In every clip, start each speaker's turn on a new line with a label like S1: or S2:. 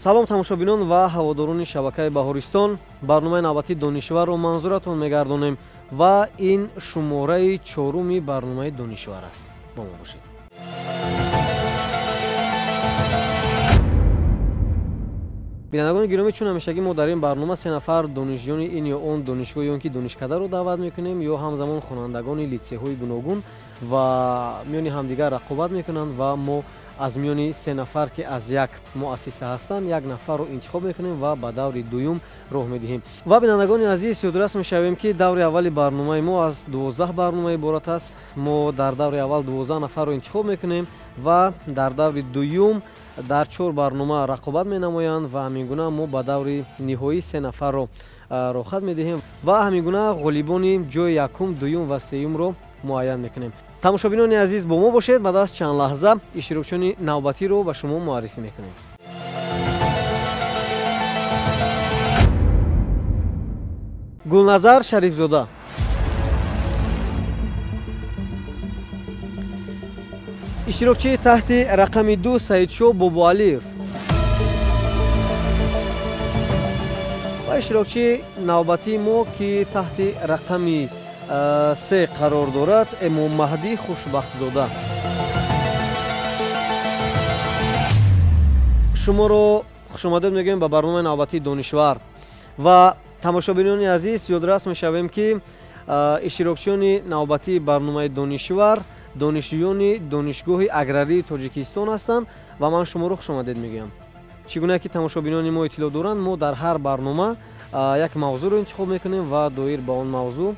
S1: Салом тамошобинон ва ҳаводорони шабакаи Баҳористон. Барномаи навбатии Донишварро манзуратон мегардонем ва ин шумораи чоруми барномаи Донишвар аст. Бо мо бошед. Бинандагони гиромӣ, чун ҳамешагӣ мо дар ин барнома се нафар донишҷӯёни ин ё он донишгоҳ ё ин ки донишкадаро даъват мекунем ё ҳамзамон хонандагони литсейҳои гуногун ва миёни ҳамдигар рақобат мекунанд ва мо аз миёни се нафар, ки аз як муассиса ҳастанд, як нафарро интихоб мекунем ва ба даври дуюм роҳ медиҳем. Ва бинандагони азиз, ёдрас мешавем, ки даври аввали барномаи мо аз 12 барнома иборат аст. Мо дар даври аввал 12 нафарро интихоб мекунем ва дар даври дуюм дар 4 барнома рақобат менамоянд ва ҳамин гуна мо ба даври ниҳоӣ се нафарро роҳхат медиҳем ва ҳамин гуна ғолибони ҷои якум, дуюм ва сеюмро муайян мекунем. Тамошобинони азиз, бо мо бошед. Баъд аз чанд лаҳза иштирокчиёни навбатиро ба шумо муаррифӣ мекунем. Гулназар Шарифзода, иштирокчии таҳти рақами 2 Саидшоҳ Бобоалиев ва иштирокчии навбатии мо, ки таҳти рақами 3 қарор дорад, Эмоммаҳдӣ Хушбахтзода. Шуморо хушомадед мегӯем ба барномаи навбатии Донишвар. Ва тамошобинони азиз, ёдрас мешавем, ки иштирокчиёни навбатии барномаи Донишвар донишҷӯёни Донишгоҳи аграрии Тоҷикистон ҳастанд ва ман шуморо хушомадед мегӯям. Чӣ гуна ки тамошобинони мо иттилоъ доранд, мо дар ҳар барнома як мавзӯъро интихоб мекунем ва доир ба он мавзӯъ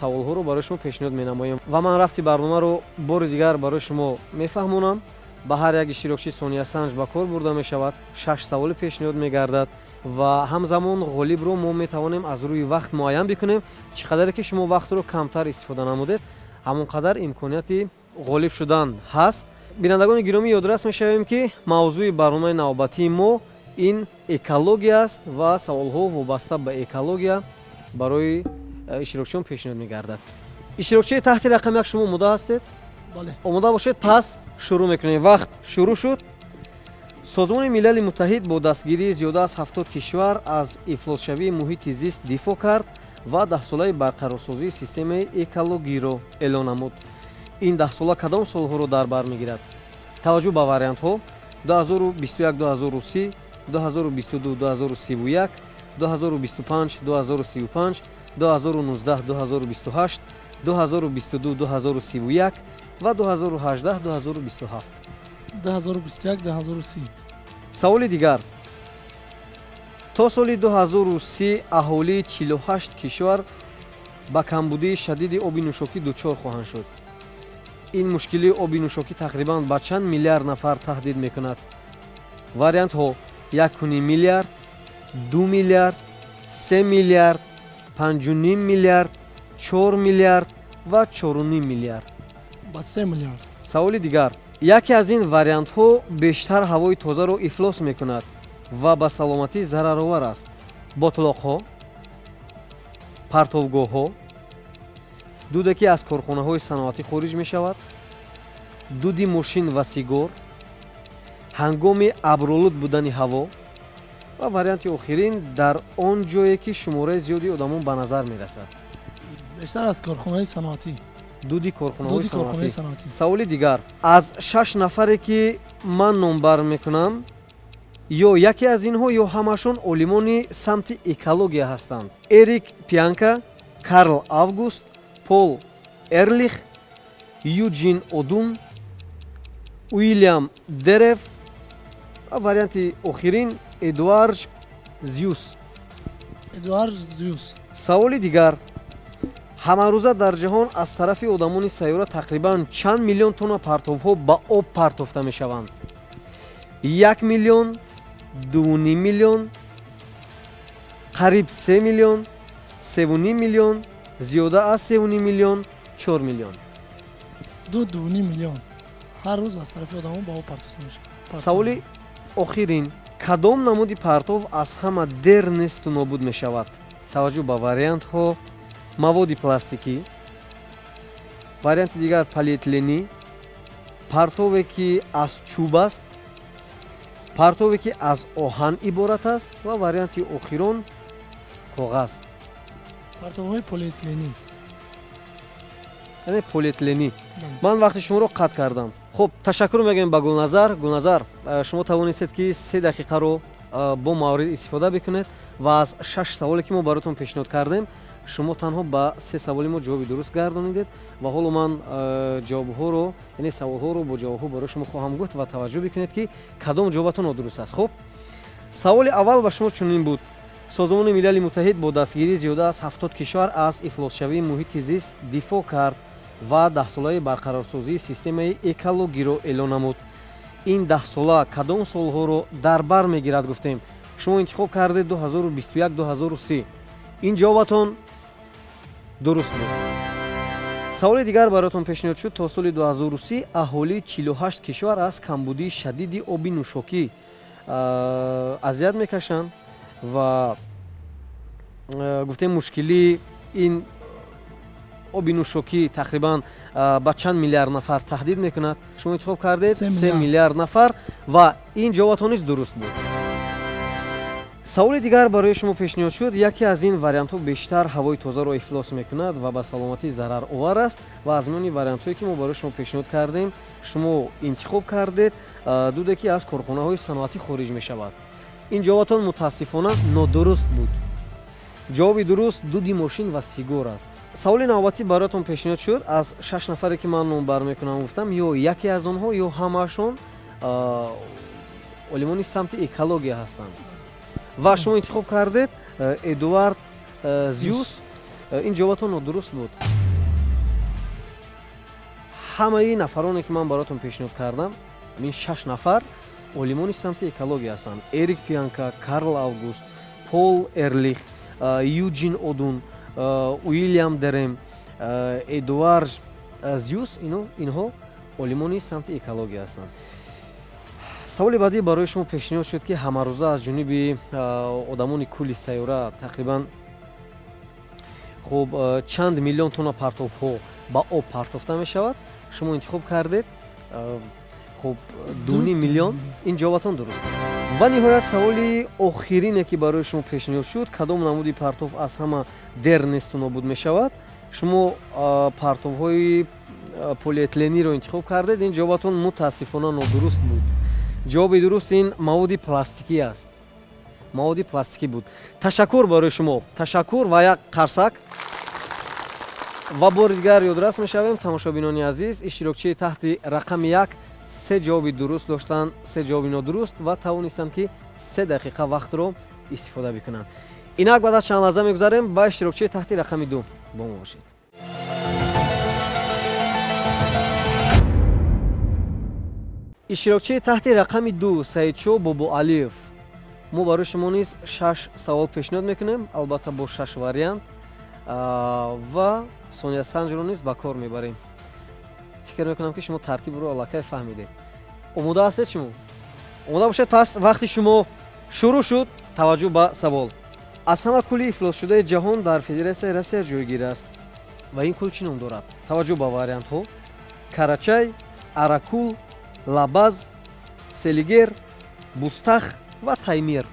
S1: саволҳоро барои шумо пешниҳод менамоем. Ва ман рафти барномаро бори дигар барои шумо мефаҳмонам. Ба ҳар як иштирокчӣ сониясанҷ ба кор бурда мешавад, 6 саволи пешниҳод мегардад ва ҳамзамон ғолибро мо метавонем аз рӯи вақт муайян бикунем. Чӣ қадаре ки шумо вақтро камтар истифода намудед, ҳамон қадар имконияти ғолиб шудан ҳаст. Бинандагони гиромӣ, ёдрас мешавем, ки мавзӯи барномаи навбатии мо ин экология аст ва саволҳо вобаста ба экология барои иштирокчиён пешниҳод мегардад. Иштирокчии таҳти рақами 1, шумо омода ҳастед? Омода бошед, пас шурӯъ мекунем. Вақт шурӯъ шуд. Созмони Милали Муттаҳид бо дастгирии зиёда аз 70 кишвар аз ифлосшавии муҳити зист дифоъ кард ва даҳсолаи барқарорсозии системаи экологиро эълон намуд. Ин даҳсола кадом солҳоро дар бар мегирад? Таваҷҷӯҳ ба вариантҳо: 2021-2030, 2022-2031, 2025-2035, 2019-2028, 2022-2031 ва 2018-2027.
S2: 2021-2030.
S1: Саволи дигар. То соли 2030 аҳолии 48 кишвар ба камбудии шадиди оби нӯшокӣ дучор хоҳанд шуд. Ин мушкилии оби нӯшокӣ тақрибан ба чанд миллиард нафар таҳдид мекунад? Вариантҳо: 1,5 миллиард, 2 миллиард, 3 миллиард, 5,5 миллиард, 4 миллиард ва 4,5 миллиард.
S2: Ба 3 миллиард.
S1: Саволи дигар. Яке аз ин вариантҳо бештар ҳавои тозаро ифлос мекунад ва ба саломатӣ зараровар аст. Ботлоқҳо, партовгоҳҳо, дуде ки аз корхонаҳои саноатӣ хориҷ мешавад, дуди мошин ва сигор, ҳангоми абролуд будани ҳаво ва варианти охирин дар он ҷое ки шумораи зиёди одамон ба назар мерасад.
S2: Бештар аз корхонаҳои саноатӣ.
S1: Дуди корхонаҳои саноатӣ. Саволи дигар. Аз 6 нафаре ки ман номбар мекунам, ё яке аз инҳо ё ҳамашон олимони самти экология ҳастанд: Эрик Пианка, Карл Август, Пол Эрлих, Юджин Одум, Уильям Дерев ва варианти охирин Эдуард Зюс.
S2: Эдуард Зюс.
S1: Саволи дигар. Ҳамарӯза дар ҷаҳон аз тарафи одамони сайёра тақрибан чанд миллион тонна партовҳо ба об партофта мешаванд? 1 миллион, 2,5 миллион, қариб 3 миллион, 3,5 миллион, зиёда аз 3,5 миллион, 4 миллион.
S2: 2,5 миллион. Ҳар рӯз аз тарафи одамон ба об партофта мешавад.
S1: Саволи охирин. Кадом намуди партов аз ҳама дер несту нобуд мешавад? Таваҷҷӯҳ ба вариантҳо: маводи пластикӣ, варианти дигар полиэтиленӣ, партове ки аз чӯб аст, Партове ки аз оҳан иборат аст ва варианти охирон коғаз.
S2: Партовҳои полиэтиленӣ.
S1: Яъне полиэтиленӣ. Ман вақти шуморо қатъ кардам. Хуб, ташаккур мегӯем ба Гулназар. Гулназар, шумо тавонистед ки 3 дақиқаро бо маврид истифода бикунед ва аз 6 саволе ки мо бароятон пешниҳод кардем, шумо танҳо ба 3 саволи мо ҷавоби дуруст гардонидед ва ҳоло ман ҷавобҳоро, яъне саволҳоро бо ҷавобҳо барои шумо хоҳам гуфт ва таваҷҷӯҳ бикунед ки кадом ҷавобатон нодуруст аст. Хуб, саволи аввал ба шумо чунин буд. Созмони Милали Муттаҳид бо дастгирии зиёда аз 70 кишвар аз ифлосшавии муҳити зист дифоъ кард ва даҳсолаи барқарорсозии системаи экологиро эълон намуд. Ин даҳсола кадом солҳоро дар бар мегирад гуфтем. Шумо интихоб кардед 2021-2030. Ин ҷавобатон дуруст буд. Саволи дигар бароятон пешниҳод шуд. То соли 2030 аҳолии 48 кишвар аз камбудии шадиди оби нӯшокӣ азият мекашанд ва гуфтем мушкилии ин оби нӯшокӣ тақрибан ба чанд миллиард нафар таҳдид мекунад. Шумо интихоб кардед 3 миллиард нафар ва ин ҷавобатон низ дуруст буд. Саволи дигар барои шумо пешниҳод шуд. Яке аз ин вариантҳо бештар ҳавои тозаро ифлос мекунад ва ба саломатӣ зараровар аст ва аз миёни вариантҳое ки мо барои шумо пешниҳод кардем, шумо интихоб кардед дуде ки аз корхонаҳои саноатӣ хориҷ мешавад. Ин ҷавобатон мутаассифона нодуруст буд. Ҷавоби дуруст дуди мошин ва сигор аст. Саволи навбатӣ бароятон пешниҳод шуд. Аз 6 нафаре ки ман номбар мекунам гуфтам, ё яке аз онҳо ё ҳамаашон олимони самти экология ҳастанд ва шумо интихоб кардед Эдуард Зюс. Ин ҷавобатон нодуруст буд. Ҳамаи нафароне ки ман бароятон пешниҳод кардам, ин 6 нафар олимони самти экология ҳастанд. Эрик Пианка, Карл Август, Пол Эрлих, Юджин Одун, Уильям Дерем, Эдуард Зюс, инҳо олимони самти экология ҳастанд. Саволи баъдӣ барои шумо пешниҳод шуд ки ҳамарӯза аз ҷониби одамони кулли сайёра тақрибан хуб чанд миллион тонна партовҳо ба об партофта мешавад. Шумо интихоб кардед хуб 2,5 миллион. Ин ҷавобатон дуруст. Ва ниҳоят саволи охирине ки барои шумо пешниҳод шуд, кадом намуди партов аз ҳама дер несту нобуд мешавад? Шумо партовҳои полиэтилениро интихоб кардед. Ин ҷавобатон мутаассифона нодуруст буд. Ҷавоби дуруст ин маводи пластикӣ аст. Маводи пластикӣ буд. Ташаккур барои шумо. Ташаккур ва як қарсак. Ва бори дигар ёдрас мешавем, тамошобинони азиз, иштирокчии таҳти рақами 1 3 ҷавоби дуруст доштанд, 3 ҷавоби нодуруст ва тавонистанд ки 3 дақиқа вақтро истифода бикунанд. Инак баъд аз чанд лаҳза мегузарем ба иштирокчии таҳти рақами 2. Бо мо бошед. Иштирокчии таҳти рақами 2 Саидшо Бобоалиев. Мо барои шумо низ 6 савол пешниҳод мекунем, албатта бо 6 вариант ва сониясанҷро низ ба кор мебарем. Фикр мекунам ки шумо тартибро аллакай фаҳмидед. Омода ҳастед шумо? Омода бошед, пас вақти шумо шурӯъ шуд. Таваҷҷӯҳ ба савол. Аз ҳама кӯли ифлосшудаи ҷаҳон дар Федератсияи Россия ҷойгир аст ва ин кӯл чӣ ном дорад? Таваҷҷӯҳ ба вариантҳо: Карачай, Аракул, Лабаз, Селигер, Бустах ва Таймир.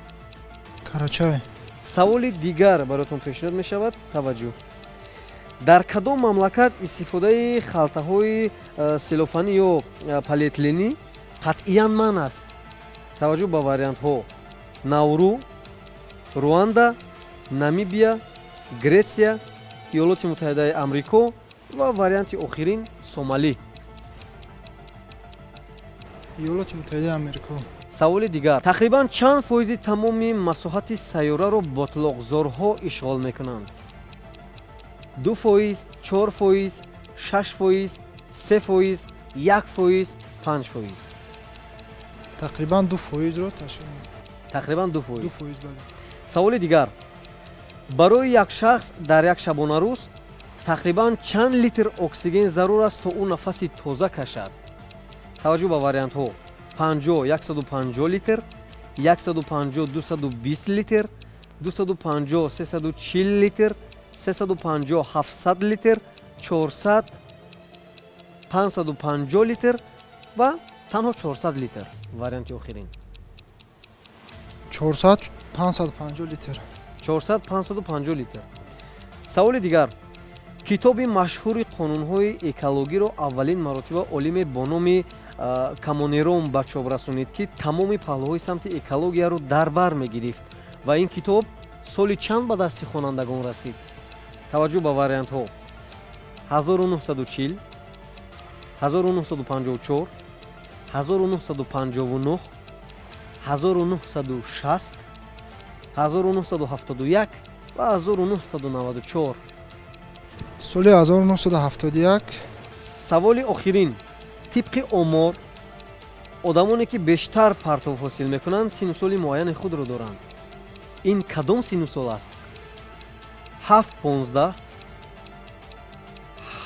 S2: Карачай.
S1: Саволи дигар бароятон пешниҳод мешавад. Таваҷҷӯҳ. Дар кадом мамлакат истифодаи халтаҳои селофанӣ ё полиэтиленӣ қатъиян манъ аст? Таваҷҷӯҳ ба вариантҳо: Науру, Руанда, Намибия, Гретсия, Иёлоти Муттаҳидаи Амрико ва варианти охирин Сомалӣ.
S2: Иёлоти Муттаҳидаи Амрико.
S1: Саволи дигар. Тақрибан чанд фоизи тамоми масоҳати сайёраро ботлоқзорҳо ишғол мекунанд? 2%, 4%, 6%, 3%, 1%, 5%.
S2: Тақрибан 2%-ро ташкил медиҳад.
S1: Тақрибан 2%.
S2: 2%, бале.
S1: Саволи дигар. Барои як шахс дар як шабонарӯз тақрибан чанд литр оксиген зарур аст то ӯ нафаси тоза кашад? Таваҷҷӯҳ ба вариантҳо: 50 150 литр, 150 220 литр, 250 340 литр, 350 700 литр, 400 550 литр ва танҳо 400 литр. Варианти охирин.
S3: 400-550 литр.
S1: 400-550 литр. Саволи дигар. Китоби машҳури қонунҳои экологиро аввалин маротиба олиме бо номи Камонером ба чоп расонид, ки тамоми паҳлӯҳои самти экологияро дар бар мегирифт ва ин китоб соли чанд ба дасти хонандагон расид? Таваҷҷӯҳ ба вариантҳо: 1940, 1954, 1959, 1960, 1971 ва 1994.
S3: Соли 1971.
S1: Саволи охирин. Тибқи омор, одамоне ки бештар партов ҳосил мекунанд, синну соли муайяни худро доранд. Ин кадом синну сол аст? 7-15,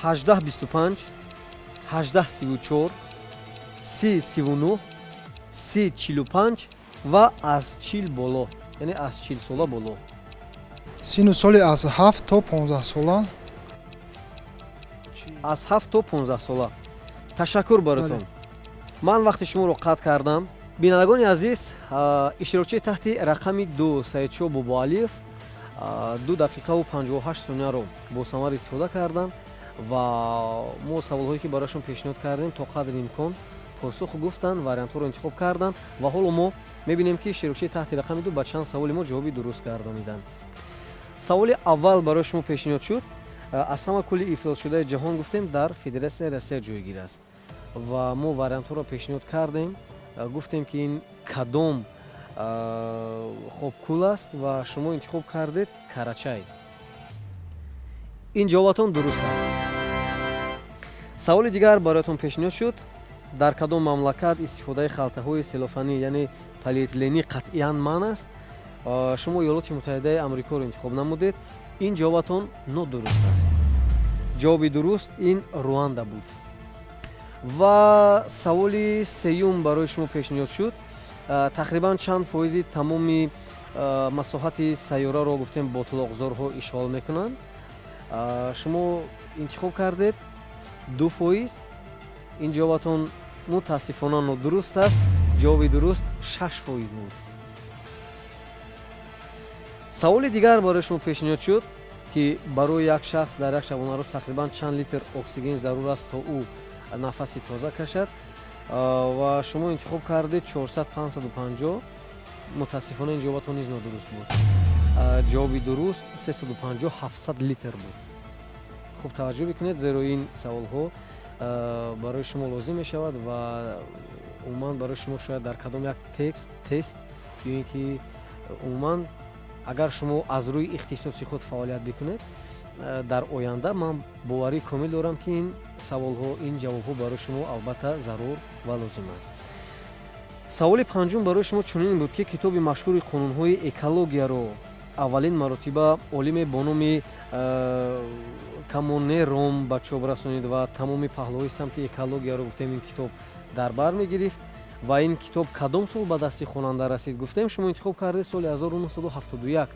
S1: 18-25, 18-34, 30-39, 30-45 ва аз 40 боло, яъне аз 40 сола боло.
S3: Синну соли аз 7 то 15 сола.
S1: Аз 7 то 15 сола. Ташаккур баротон. Ман вақти шуморо қатъ кардам. Бинандагони азиз, иштирокчии таҳти рақами 2 Саидшо Бобоалиев 2 дақиқаву 58 сонияро бо самар истифода карданд ва мо саволҳое ки барояшон пешниҳод кардем то қадри имкон посух гуфтанд, вариантҳоро интихоб карданд ва ҳоло мо мебинем ки иштирокчии таҳти рақами 2 ба чанд саволи мо ҷавоби дуруст гардониданд. Саволи аввал барои шумо пешниҳод шуд. Аз ҳама кӯли ифлосшудаи ҷаҳон гуфтем дар Федератсияи Россия ҷойгир аст ва мо вариантҳоро пешниҳод кардем, гуфтем ки ин кадом хобкӯл аст ва шумо интихоб кардед Карачай. Ин ҷавобатон дуруст аст. Саволи дигар бароятон пешниҳод шуд. Дар кадом мамлакат истифодаи халтаҳои селофанӣ, яъне полиэтиленӣ қатъиян манъ аст? Шумо Иёлоти Муттаҳидаи Амрикоро интихоб намудед. Ин ҷавобатон нодуруст аст. Ҷавоби дуруст ин Руанда буд. Ва саволи сеюм барои шумо пешниҳод шуд. Тақрибан чанд фоизи тамоми масоҳати сайёраро гуфтем ботлоқзорҳо ишғол мекунанд? Шумо интихоб кардед 2%. Ин ҷавобатон мутаассифона нодуруст аст. Ҷавоби дуруст 6% буд. Саволи дигар барои шумо пешниҳод шуд, ки барои як шахс дар як шабонарӯз тақрибан чанд литр оксиген зарур аст, то ӯ нафаси тоза кашад ва шумо интихоб кардед 400-550. Мутаассифона ин ҷавобатон низ нодуруст буд. Ҷавоби дуруст 350-700 литр буд. Хуб таваҷҷӯҳ бикунед, зеро ин саволҳо барои шумо лозим мешавад ва умуман барои шумо шояд дар кадом як тест ё ин ки умуман агар шумо аз рӯи ихтисоси худ фаъолият бикунед, дар оянда ман боварии комил дорам, ки ин саволҳо, ин ҷавобҳо барои шумо албатта зарур ва лозим аст. Саволи панҷум барои шумо чунин буд, ки китоби машҳури қонунҳои экологияро аввалин маротиба олиме бо номи Камонером ба чоп расонид ва тамоми паҳлӯҳои самти экологияро гуфтем ин китоб дар бар мегирифт ва ин китоб кадом сол ба дасти хонанда расид? Гуфтем шумо интихоб кардед соли 1971.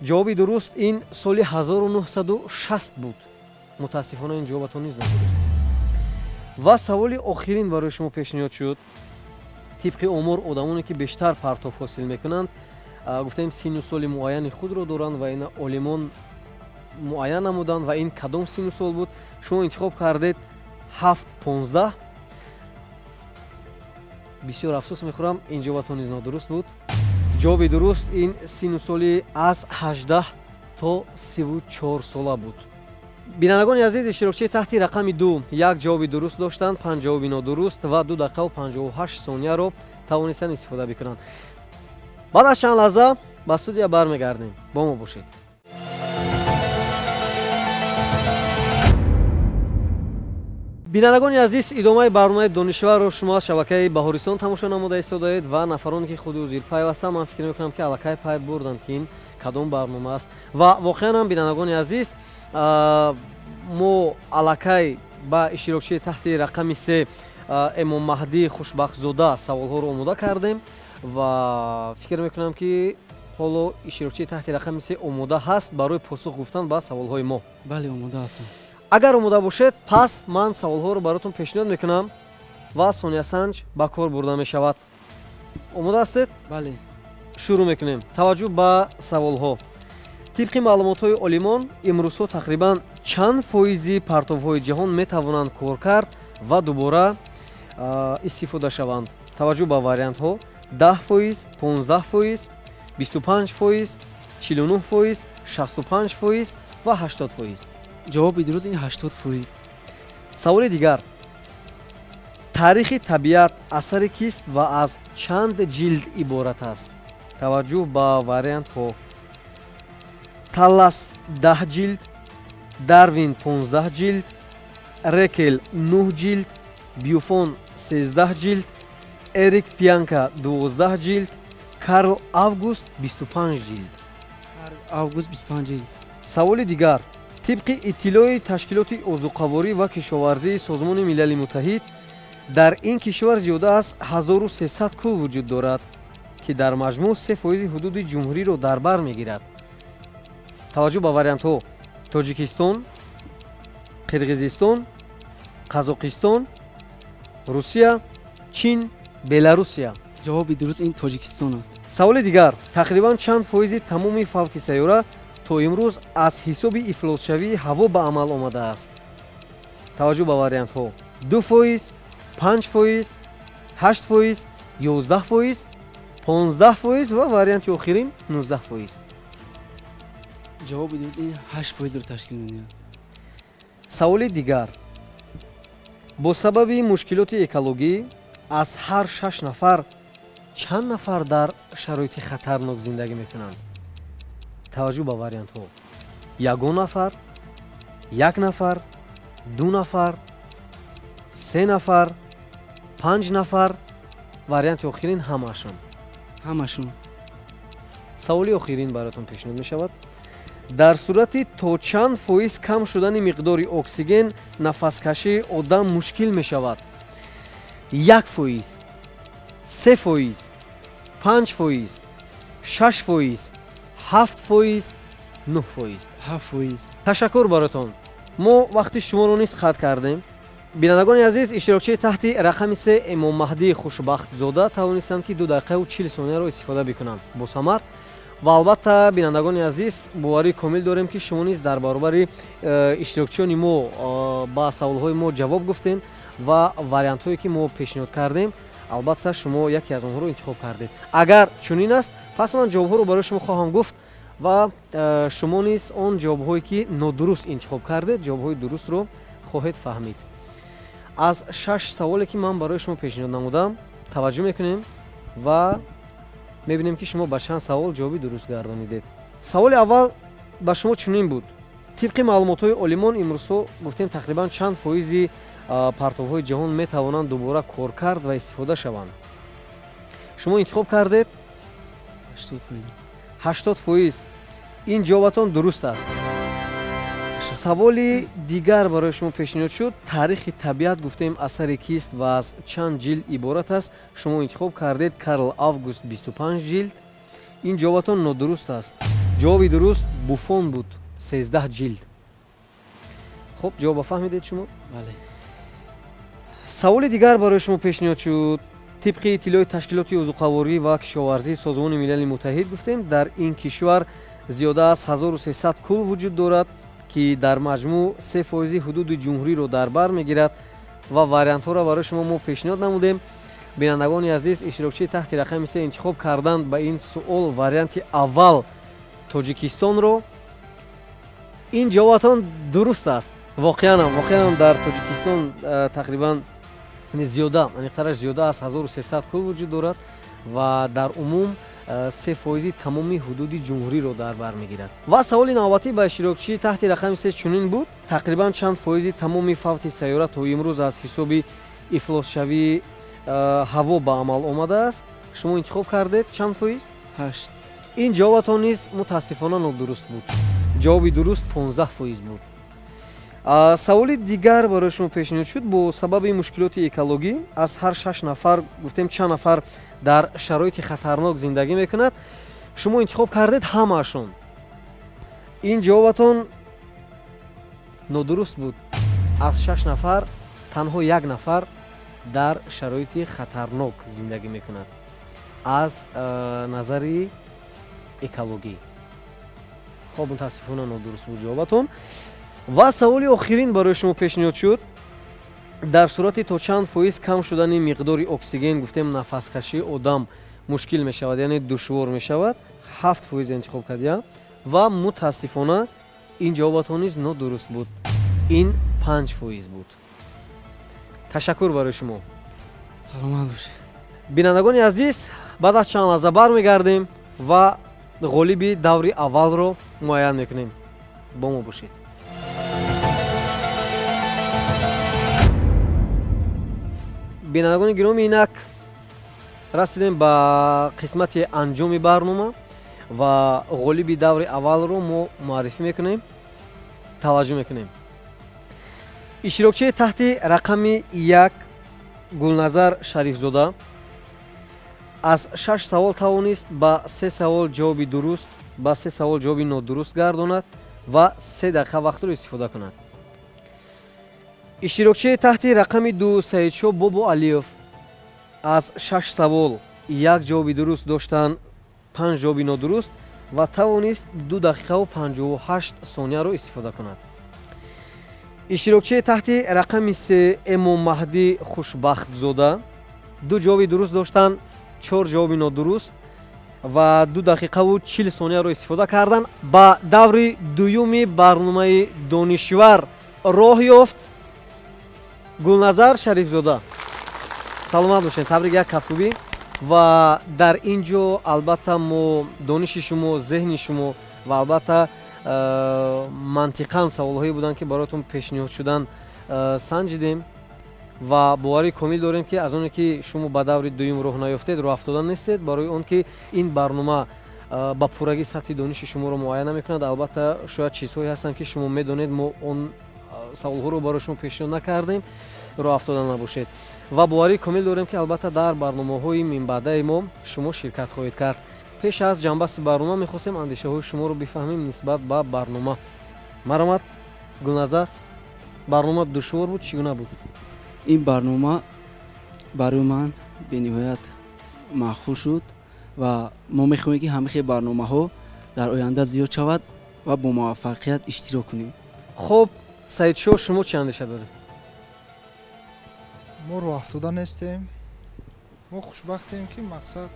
S1: Ҷавоби дуруст ин соли 1960 буд. Мутаассифона ин ҷавобатон низ нодуруст. Ва саволи охирин барои шумо пешниҳод шуд. Тибқи омор, одамоне ки бештар партов ҳосил мекунанд, гуфтем синну соли муайяни худро доранд ва ин олимон муайян намуданд ва ин кадом синну сол буд? Шумо интихоб кардед 7-15. Бисёр афсӯс мехӯрам, ин ҷавобатон низ нодуруст буд. Ҷавоби дуруст ин синну соли аз 18 то 34 сола буд. Бинандагони азиз, иштирокчии таҳти рақами 2 як ҷавоби дуруст доштанд, 5 ҷавоби нодуруст ва 2 дақиқаву 58 сонияро тавонистанд истифода бикунанд. Баъд аз чанд лаҳза ба студия бармегардем. Бо мо бошед. Бинандагони азиз, идомаи барномаи Донишварро шумо аз шабакаи Баҳористон тамошо намуда истодаед ва нафароне ки худи ҳузир пайвастанд, ман фикр мекунам, ки аллакай пай бурданд, ки ин кадом барнома аст. Ва воқеан ҳам, бинандагони азиз, мо аллакай ба иштирокчии таҳти рақами 3 Эмом Маҳдӣ Хушбахтзода саволҳоро омода кардем ва фикр мекунам, ки ҳоло иштирокчии таҳти рақами 3 омода ҳаст барои посух гуфтан ба саволҳои мо.
S4: Бале, омода ҳастам.
S1: Агар омода бошед, пас ман саволҳоро баротон пешниҳод мекунам ва сониясанҷ ба кор бурда мешавад. Омода ҳастед?
S4: Бале.
S1: Шурӯъ мекунем. Таваҷҷӯҳ ба саволҳо. Тибқи маълумотҳои олимон, имрӯзҳо тақрибан чанд фоизи партовҳои ҷаҳон метавонанд коркард ва дубора истифода шаванд? Таваҷҷӯҳ ба вариантҳо: 10%, 15%, 25%, 49%, 65% ва 80%.
S4: Ҷавоби дуруст ин 80%.
S1: Саволи дигар. Таърихи табиат асари кист ва аз чанд ҷилд иборат аст? Таваҷҷӯҳ ба вариантҳо: Таллас 10 ҷилд, Дарвин 15 ҷилд, Рекел 9 ҷилд, Бюфон 13 ҷилд, Эрик Пианка 12 ҷилд, Карл Август 25 ҷилд.
S4: Карл Август 25 ҷилд.
S1: Саволи дигар. Тибқи иттилои Ташкилоти озуқаворӣ ва кишоварзии Созмони Милали Муттаҳид, дар ин кишвар зиёда аз 1300 кӯл вуҷуд дорад, ки дар маҷмӯъ 3% ҳудуди ҷумҳуриро дар бар мегирад. Таваҷҷӯҳ ба вариантҳо: Тоҷикистон, Қирғизистон, Қазоқистон, Русия, Чин, Беларусия.
S4: Ҷавоби дуруст ин Тоҷикистон аст.
S1: Саволи дигар. Тақрибан чанд фоизи тамоми фавти сайёра то имрӯз аз ҳисоби ифлосшавии ҳаво ба амал омадааст? Таваҷҷӯҳ ба вариантҳо: 2%, 5%, 8%, 11%, 15% ва варианти охирин 19%.
S4: Ҷавоби дуруст ин 8%-ро ташкил медиҳад.
S1: Саволи дигар. Бо сабаби мушкилоти экологӣ аз ҳар 6 нафар чанд нафар дар шароити хатарнок зиндагӣ мекунанд? Таваҷҷӯҳ ба вариантҳо: ягон нафар, як нафар, 2 нафар, 3 нафар, 5 нафар, варианти охирин ҳамаашон.
S4: Ҳамашон.
S1: Саволи охирин бароятон пешниҳод мешавад. Дар сурати то чанд фоиз кам шудани миқдори оксиген нафаскашии одам мушкил мешавад? 1%, 3%, 5%, 6%, 7%, 9%.
S4: 7%.
S1: Ташаккур бароятон. Мо вақти шуморо низ хат кардем. Бинандагони азиз, иштирокчии таҳти рақами 3 Эмоммаҳдии Хушбахтзода тавонистанд, ки 2 дақиқаву 40 сонияро истифода бикунанд бо самар. Ва албатта, бинандагони азиз, боварии комил дорем, ки шумо низ дар баробари иштирокчиёни мо ба саволҳои мо ҷавоб гуфтем ва вариантҳое ки мо пешниҳод кардем, албатта шумо яке аз онҳоро интихоб кардед. Агар чунин аст, пас ман ҷавобҳоро барои шумо хоҳам гуфт ва шумо низ он ҷавобҳое ки нодуруст интихоб кардед, ҷавобҳои дурустро хоҳед фаҳмид. Аз 6 саволе ки ман барои шумо пешниҳод намудам, таваҷҷӯҳ мекунем ва мебинем, ки шумо ба чанд савол ҷавоби дуруст гардонидед. Саволи аввал ба шумо чунин буд. Тибқи маълумотҳои олимон, имрӯзҳо гуфтем тақрибан чанд фоизи партовҳои ҷаҳон метавонанд дубора коркард ва истифода шаванд? Шумо интихоб кардед
S4: 80%.
S1: 80%. Ин ҷавобатон дуруст аст. Саволи дигар барои шумо пешниҳод шуд. Таърихи табиат гуфтем асари кист ва аз чанд ҷилд иборат аст? Шумо интихоб кардед Карл Август 25 ҷилд. Ин ҷавобатон нодуруст аст. Ҷавоби дуруст Буфон буд, 13 ҷилд. Хуб, ҷавоба фаҳмидед шумо?
S4: Бале.
S1: Саволи дигар барои шумо пешниҳод шуд. Тибқи иттилои Ташкилоти озуқаворӣ ва кишоварзии Созмони Милали Муттаҳид гуфтем, дар ин кишвар зиёда аз 1300 кӯл вуҷуд дорад, ки дар маҷмӯъ 3% ҳудуди ҷумҳуриро дар бар мегирад ва вариантҳоро барои шумо мо пешниҳод намудем. Бинандагони азиз, иштирокчии таҳти рақами 3 интихоб карданд ба ин суол варианти аввал Тоҷикистонро. Ин ҷавобатон дуруст аст. Воқеанам дар Тоҷикистон тақрибан зиёда, аниқтараш зиёда аз 1300 кӯл вуҷуд дорад ва дар умум 3% тамоми ҳудуди ҷумҳуриро дар бар мегирад. Ва саволи навбатӣ ба иштирокчии таҳти рақами 3 чунин буд. Тақрибан чанд фоизи тамоми фавти сайёра то имрӯз аз ҳисоби ифлосшавии ҳаво ба амал омадааст? Шумо интихоб кардед чанд фоиз?
S4: 8.
S1: Ин ҷавобатон низ мутаассифона нодуруст буд. Ҷавоби дуруст 15% буд. Саволи дигар барои шумо пешниҳод шуд. Бо сабаби мушкилоти экологӣ аз ҳар 6 нафар гуфтем чанд нафар дар шароити хатарнок зиндагӣ мекунад? Шумо интихоб кардед ҳамаашон. Ин ҷавобатон нодуруст буд. Аз 6 нафар танҳо 1 нафар дар шароити хатарнок зиндагӣ мекунад. Аз назари экологӣ. Хоб, мутаассифона нодуруст буд ҷавобатон. Ва саволи охирин барои шумо пешниҳод шуд. Дар сурати то чанд фоиз кам шудани миқдори оксиген, гуфтем, нафаскашии одам мушкил мешавад, яъне душвор мешавад. 7% интихоб кардия ва мутаассифона ин ҷавобатон низ нодуруст буд. Ин 5% буд. Ташаккур барои шумо.
S4: Саломат бошед.
S1: Бинандагони азиз, баъд аз чанд лаҳза бармегардем ва ғолиби даври аввалро муайян мекунем. Бо мо бошед. Бинандагони гиромӣ, инак расидем ба қисмати анҷоми барнома ва ғолиби даври аввалро мо муаррифӣ мекунем. Таваҷҷӯҳ мекунем. Иштирокчии таҳти рақами 1 Гулназар Шарифзода аз 6 савол тавонист ба 3 савол ҷавоби дуруст, ба 3 савол ҷавоби нодуруст гардонад ва 3 дақиқа вақтро истифода кунад. Иштирокчии таҳти рақами 2 Саидшо Бобо Алиев аз 6 савол 1 ҷавоби дуруст доштан, 5 ҷавоби нодуруст ва тавонист 2 дақиқаву 58 сонияро истифода кунад. Иштирокчии таҳти рақами 3 Эмомаҳдӣ Хушбахтзода 2 ҷавоби дуруст доштан, 4 ҷавоби нодуруст ва 2 дақиқаву 40 сонияро истифода кардан. Ба даври дуюми барномаи Донишвар роҳ ёфт Гулназар Шарифзода. Саломат бошед, табрик, як кафкӯбӣ. Ва дар ин ҷо албатта мо дониши шумо, зеҳни шумо ва албатта мантиқан саволҳое буданд, ки бароятон пешниҳод шудан, санҷидем ва боварии комил дорем, ки аз оне ки шумо ба даври дуюм роҳ наёфтед, роҳ афтода нестед, барои он ки ин барнома ба пуррагӣ сатҳи дониши шуморо муайян намекунад. Албатта шояд чизҳое ҳастанд, ки шумо медонед, мо он саволҳоро барои шумо пешниҳод накардем, роҳ афтода набошед. Ва боварии комил дорем, ки албатта дар барномаҳои минбаъдаи мо шумо ширкат хоҳед кард. Пеш аз ҷанбасти барнома мехостем андешаҳои шуморо бифаҳмем нисбат ба барнома. Маромад, Гулназар, барнома душвор буд, чӣ гуна буд?
S4: Ин барнома барои ман бениҳоят маъқул шуд ва мо мехоҳем, ки ҳамаи барномаҳо дар оянда зиёд шавад ва бо муваффақият иштирок кунем.
S1: Хуб, Саидшо, шумо чӣ андеша доред?
S3: Мо роҳ афтода нестем. Мо хушбахтем, ки мақсад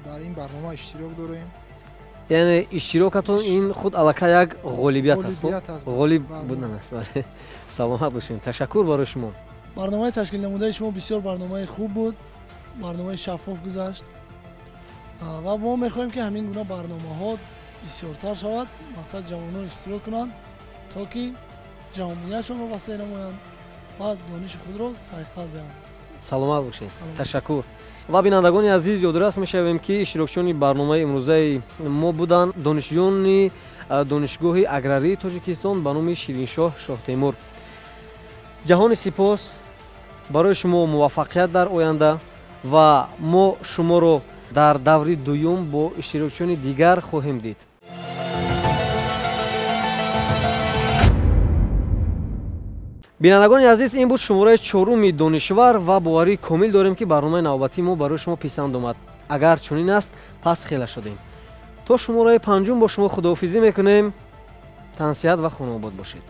S3: дар ин барнома иштирок дорем.
S1: Яъне иштирокатон ин худ аллакай як ғолибият аст, ғолиб будан аст. Саломат бошед, ташаккур барои шумо.
S2: Барномаи ташкилнамудаи шумо бисёр барномаи хуб буд, барномаи шаффоф гузашт ва мо мехоҳем, ки ҳамин гуна барномаҳо бисёртар шавад, мақсад ҷавонон иштирок кунанд, то ки ҷаҳонбинияшонро васеъ намоянд ва дониши худро сайқал диҳанд.
S1: Саломат бошед, ташаккур. Ва бинандагони азиз, ёдрас мешавем, ки иштирокчиёни барномаи имрӯзаи мо буданд донишҷӯёни Донишгоҳи аграрии Тоҷикистон ба номи Шириншоҳ Шоҳтемур. Ҷаҳони сипос, барои шумо муваффақият дар оянда ва мо шуморо дар даври дуюм бо иштирокчиёни дигар хоҳем дид. Бинандагони азиз, ин буд шумораи чоруми Донишвар ва боварии комил дорем, ки барномаи навбатии мо барои шумо писанд омад. Агар чунин аст, пас хела шудем. То шумораи панҷум бо шумо худоҳофизӣ мекунем. Тансиҳат ва хонаобод бошед.